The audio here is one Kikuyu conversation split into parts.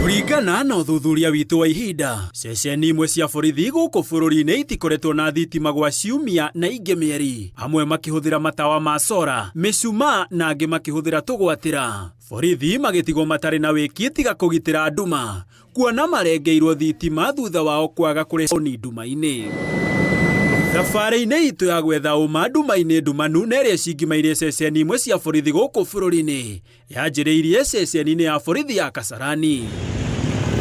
Kũringana na ũthuthuria witũ wa ihinda, ceceni imwe cia borithi gũkũ bũrũri-inĩ itikoretwo na thitima gwa ciumia na ingĩ mĩeri, amwe makĩhũthĩra matawa ma cora, mĩcumaa na angĩ makĩhũthĩra tũgwatĩra. Borithi magĩtigwo matarĩ na wĩki tiga kũgitĩra nduma, kuona marengeirwo thitima thutha wao kwaga kũrĩha ni nduma-inĩ. Thabarĩ-inĩ itũ ya gwetha ũma nduma-inĩ ndumanu na ĩrĩa ĩcingimairie ceceni imwe cia borithi gũkũ bũrũri-inĩ, yanjĩrĩirie ceceni-inĩ ya borithi ya Kasarani.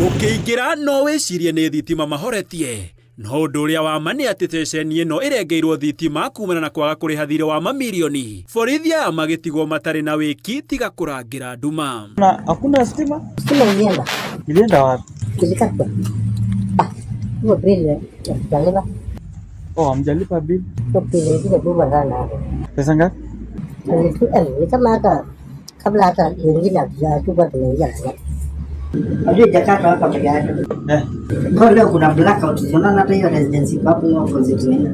Ũkĩingĩra no wĩcirie nĩ thitima mahoretie, no ũndũ ũrĩa wa ma nĩ atĩ ceceni ĩno ĩrengeirwo thitima kumana na kwaga kũrĩha thirĩ wa mamirioni, borithi aya magĩtigwo matarĩ na wĩki tiga kũrangĩra nduma. Na hakuna stima? Stima ilienda. Ilienda wapi? Ilikatwa. Ah, hiyo bill hatujalipa. Oh, hamjalipa bill. Hiyo bill ingine kubwa sana hapo. Pesa ngapi? Ni kama hata kabla hata wengine hatukuwa tumeingia na Unajua Jakarta hapa peke yake. Eh. Kwa leo kuna blackout. Unaona hata hiyo residency iko hapo hiyo opposite nini.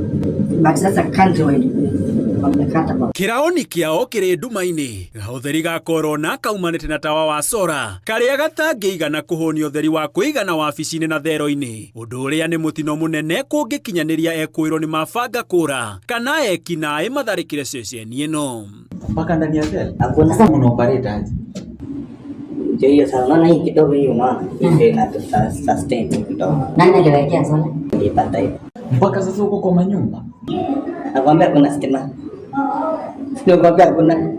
But sasa countrywide wamekata kwa. Kĩraoni kĩao kĩrĩ nduma-inĩ, gaũtheri ga korona kaumanĩte na tawa wa cora karĩa gatangĩigana kũhũnia ũtheri wa kũigana wabici-inĩ na thero-inĩ, ũndũ ũrĩa nĩ mũtino mũnene kũngĩkinyanĩria ekũĩrwo nĩ mabanga kũra kana ekinaĩ matharĩkĩre ceceni ĩno. Mpaka ndani ya cell. Hakuna. Sasa mna operate aje? Ndio hiyo sasa unaona hii kidogo hiyo unaona. Hii ndio ina sustain kidogo. Nani aliwekea sola? Nilipata hiyo. Mpaka sasa huko kwa manyumba. Nakwambia kuna stima. Nakwambia hakuna.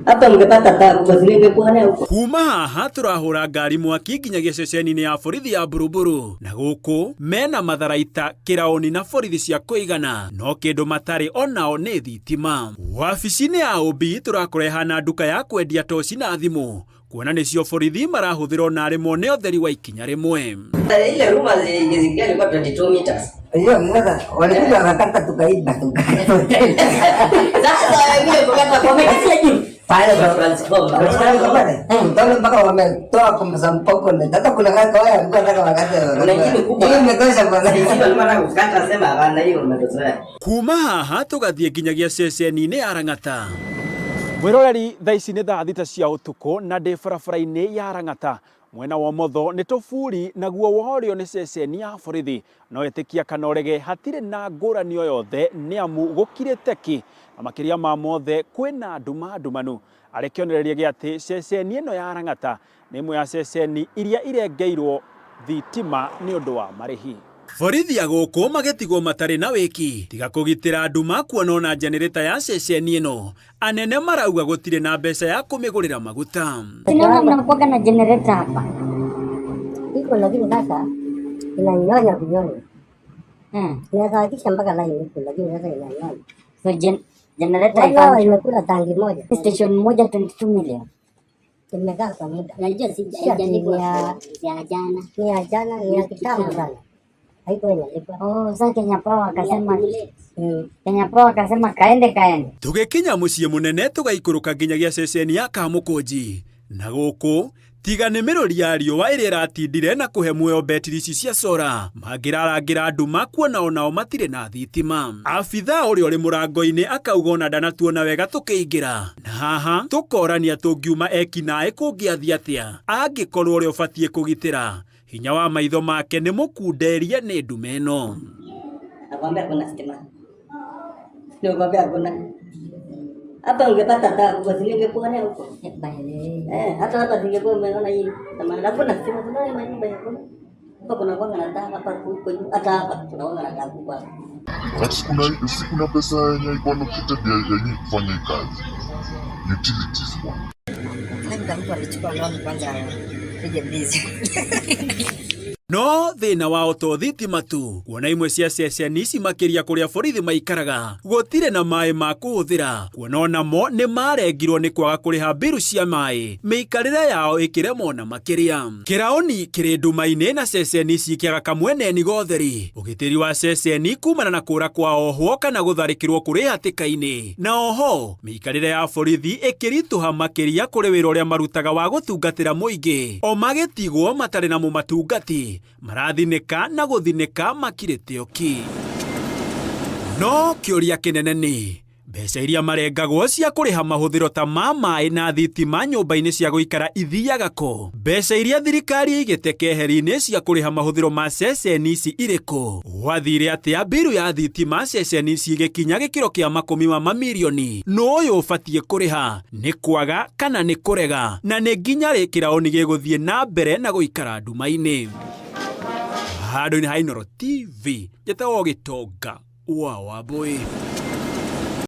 Hata ungepata taa kubwa zingekuwa nayo huko. Kuma haha tũrahũra ngari mwaki nginyagia ceceni-inĩ ya borithi ya Buruburu, na gũkũ mena matharaita kĩraũni na borithi cia kũigana, no kĩndũ matarĩ onao nĩ thitima. Wabici-inĩ ya OB tũrakora ĩhana nduka ya kwendia toci na thimũ, kuona nĩcio borithi marahũthĩra ona arĩ mone ũtheri wa ikinya rĩmwe. Ile rumors ilisikia ilikuwa 22 meters. Hiyo sasa walikuja wakakata tukaiba tukakata. Sasa wengine kukata wamekatia juu. Pale Kwa transformer. pale utaona mpaka wametoa kwa mpoko na hata kuna kaka wao walikuwa wanataka wakate. Kuna ingine kubwa. Hiyo imetosha bwana. Sisi walikuwa wanataka kukata sema hapana hiyo umetuzoea. Kuma haha tũgathiĩ nginyagia ceceni-inĩ ya Lang'ata. Mwĩroreri, thaa ici nĩ thaa 6 cia ũtukũ na ndĩ barabara-inĩ ya Lang'ata. Mwena wa ũmotho nĩ tũburi naguo wa ũrĩo nĩ ceceni ya borithi. No ĩtĩkia kana ũrege hatirĩ na ngũrani o yothe nĩ amu gũkirĩte ki, na makĩria ma mothe kwĩna nduma ndumanu. Arĩ kĩonereria gĩa atĩ ceceni ĩno ya Lang'ata nĩ ĩmwe ya ceceni iria irengeirwo thitima nĩ ũndũ wa marĩhi. Borithi a gũkũ magĩtigwo matarĩ na wĩki tiga kũgitĩra nduma kuona ona njenereta ya ceceni ĩno anene marauga gũtirĩ na mbeca ya kũmĩgũrĩra maguta. Tunaona mnakuwaga na generator hapa. Iko lakini sasa inanyonya kunyonya. Inasawazisha mpaka line huko lakini sasa inanyonya. So generator Wala ifanye imekula tangi moja. Station moja 22 million. Imekaa kwa muda. Najua si Si ati haijalipwa ni ya ya jana. Ni ya jana, ni ya kitambo sana. Haiko inalipwa. Oh, sasa Kenya Power akasema Kenya Power akasema kaende kaende. Tũgĩkinya mũciĩ mũnene tũgaikũrũka nginyagia ceceni ya Kamũkũnji, na gũkũ tiga nĩ mĩrũri ya riũa ĩrĩa ĩratindire na kũhe muoyo betiri ici cia cora mangĩrarangĩra nduma kuona onao matirĩ na thitima. Abithaa ũrĩa ũrĩ mũrango-inĩ akauga ona ndanatuona wega tũkĩingĩra, na haha tũkorania tũngiuma ekinaĩ kũngĩathiĩ atĩa angĩkorwo ũrĩa ũbatiĩ kũgitĩra hinya wa maitho make nĩ mũkunderie nĩ nduma ĩno. Nakwambia kuna stima. Nakwambia hakuna. Hapa ungepata taa kubwa zingekuwa nayo huko. Eh, hata hapa zingekuwa umeona hii. Na hakuna stima, tunaona manyumba ya kuna. Hapa kuna kuanga na taa hapa huko juu, hata hapa kuna kuanga na taa kubwa. But si kuna pesa yenye ilikuwa allocated ya nyinyi kufanya hii kazi. Utilities bwana. Labda mtu alichukua loan kwanza apige busy. No thĩna wao to thitima tu, kuona imwe cia ceceni ici makĩria kũrĩa borithi maikaraga gũtirĩ na maĩ ma kũhũthĩra, kuona onamo nĩ marengirwo nĩ kwaga kũrĩha mbiru cia maĩ, mĩikarĩre yao ĩkĩremwo na makĩria. Kĩraũni kĩrĩ nduma-inĩ na ceceni ici ikĩaga kamweneni gotheri, ũgitĩri wa ceceni kumana na kũra kwa ohwo kana gũtharĩkĩrwo kũrĩ hatĩka-inĩ, na oho mĩikarĩre ya borithi ĩkĩritũha makĩria kũrĩ wĩra ũrĩa marutaga wa gũtungatĩra mũingĩ, o magĩtigwo matarĩ na mũmatungati, marathinĩka na gũthinĩka makirĩte ũki. No kĩũria kĩnene nĩ Mbeca iria marengagwo cia kũrĩha mahũthĩro ta ma maĩ na thitima nyũmba-inĩ cia gũikara ithiaga kũ? Mbeca iria thirikari ĩigĩte keheri-inĩ cia kũrĩha mahũthĩro ma ceceni ici irĩkũ? Gwathire atĩa mbiru ya thitima ceceni ici igĩkinya gĩkĩro kĩa makũmi ma mamirioni? Nũ ũyũ ũbatiĩ kũrĩha? Nĩ kwaga kana nĩ kũrega? Na nĩ nginya rĩ kĩraũni gĩgũthiĩ na mbere na gũikara nduma-inĩ? Handũ-inĩ ha Inooro TV, njĩtagwo Gĩtonga wa Wambũi.